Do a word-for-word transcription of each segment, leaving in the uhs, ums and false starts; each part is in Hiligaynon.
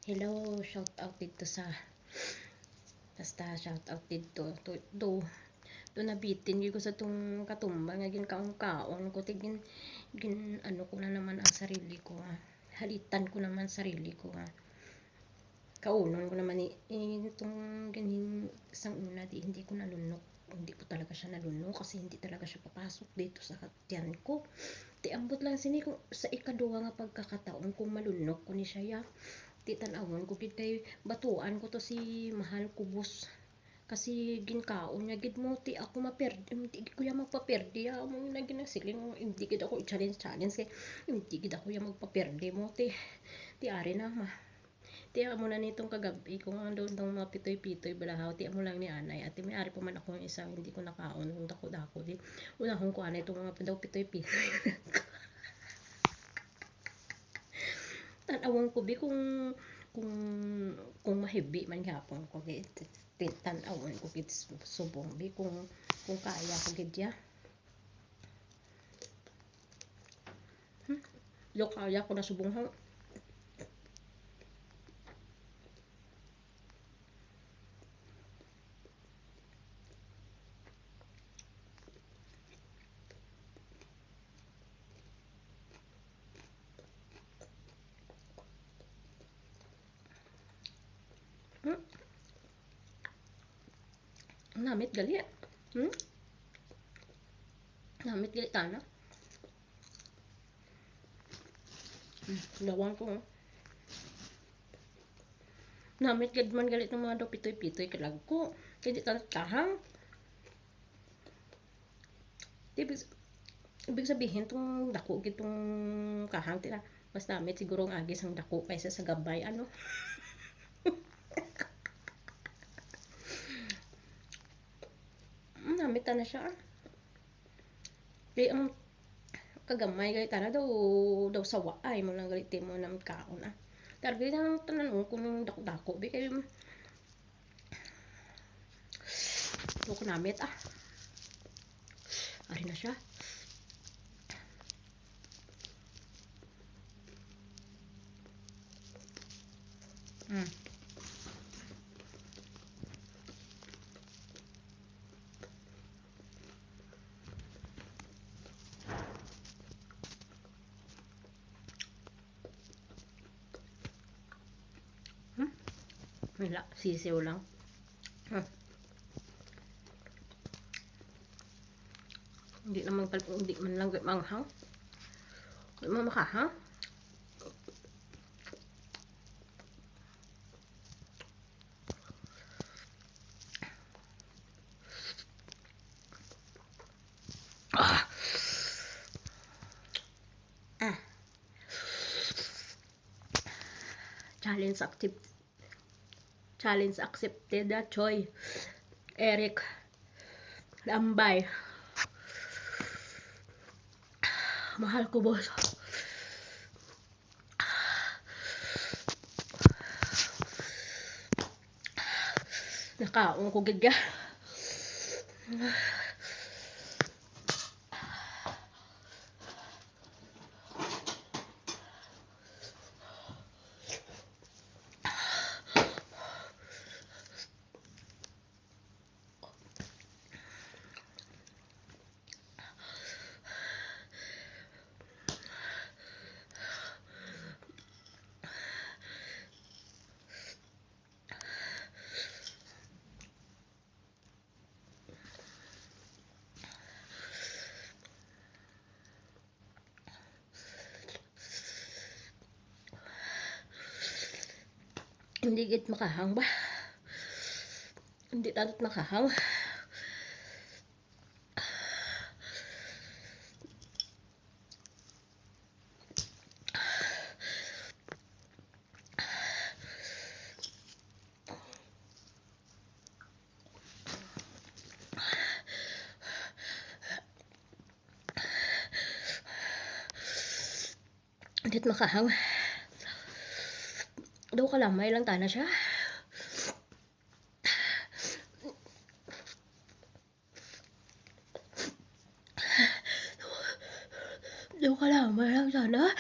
Hello, shout out dito sa, basta shout out dito. To, to, to nabitin gyud ko sa tong katumba nga ginkaon-kaon ko. Ti gin, gin, ano ko na naman ang sarili ko, ah. Halitan ko naman sarili ko, ah. Kaunon ko naman ni, eh, itong ganing isang una, di, hindi ko nalunok. Hindi ko talaga siya nalunok kasi hindi talaga siya papasok dito sa tiyan ko. Ti ambot lang sini kung sa ikaduha nga pagkakataon kung malunok ko ni siya, ya. Ti tan-awon ko gid kay batuan ko to si Mahal Kubos. Kasi ginkaon niya gid mo, ti ako maperdi, hindi gid ko ya magpaperdi, ya. Amo na ginasiling, hindi gid ako i-challenge, challenge kay hindi gid ako ya magpaperdi mo, ti. Ti ari na, ma. Ti amo na nitong kagab-i ko nga doon tong mga pitoy-pitoy balahaw, ti amo lang ni anay. Ati may ari pa man ako nga isa, hindi ko nakaon, kung dako-dako di. Unahon ko anay itong mga daw pitoy-pitoy. Tan-awon ko bi kung, kung, kung mahibi man gyapon ko, di, ti-, tan-awon ko gid subong bi kung, kung kaya ko gid ya. Hmm? Daw kaya ko na subong ha. Hmm? Namit gali. Hmm? Namit gali tana. Hmm, lawang ko, oh. Namit gid man gali itong mga daw pitoy-pitoy, kalag ko. Kay di ta kahang. Di, ibig, ibig sabihin, itong dako gid itong kahang, ti na, mas namit siguro ang agi sang dako kaysa sa gabay, ano? Mm, namit na siya, ah. Kay ang kagamay gali tana daw, daw sawa ay mo lang gali ti mo na kaon, ah. Tarbi na lang tanan, oh, kung dako-dako, bi, kay buko namit, ah. Ari na siya. Mm. Hmm? Wala, sisiw lang. Hmm. Hindi naman pal-, hindi man lang manghang. Hindi man makahang. Ah. Ah. Challenge accept-, challenge accepted, ah, Choy. Eric Lambay. Mahal ko, boss. Nakaon ko gid ya. Hindi gid makahang ba? Hindi tanot makahang. Dit makahang. Daw kalamay lang tana siya. Daw kalamay lang tana.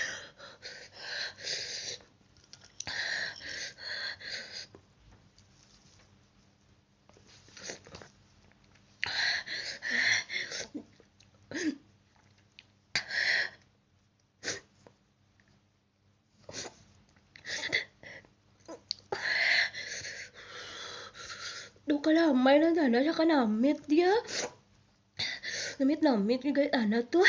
Wala, may lang na siya kanamit diya. Namit-namit yung gaya na to.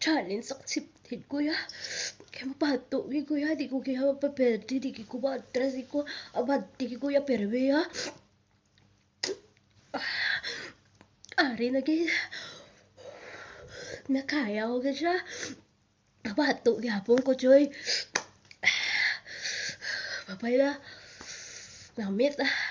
Challenge accepted, kuya. Kaya mapato, eh, kuya. Di ko kaya mapaperde. Di ko matras. Di ko abante, kuya. Pero, kuya, ari na, guys. Nakaya ko, guys, siya. Mapato, gihapon ko, Choy. Papay na. Namit, ah.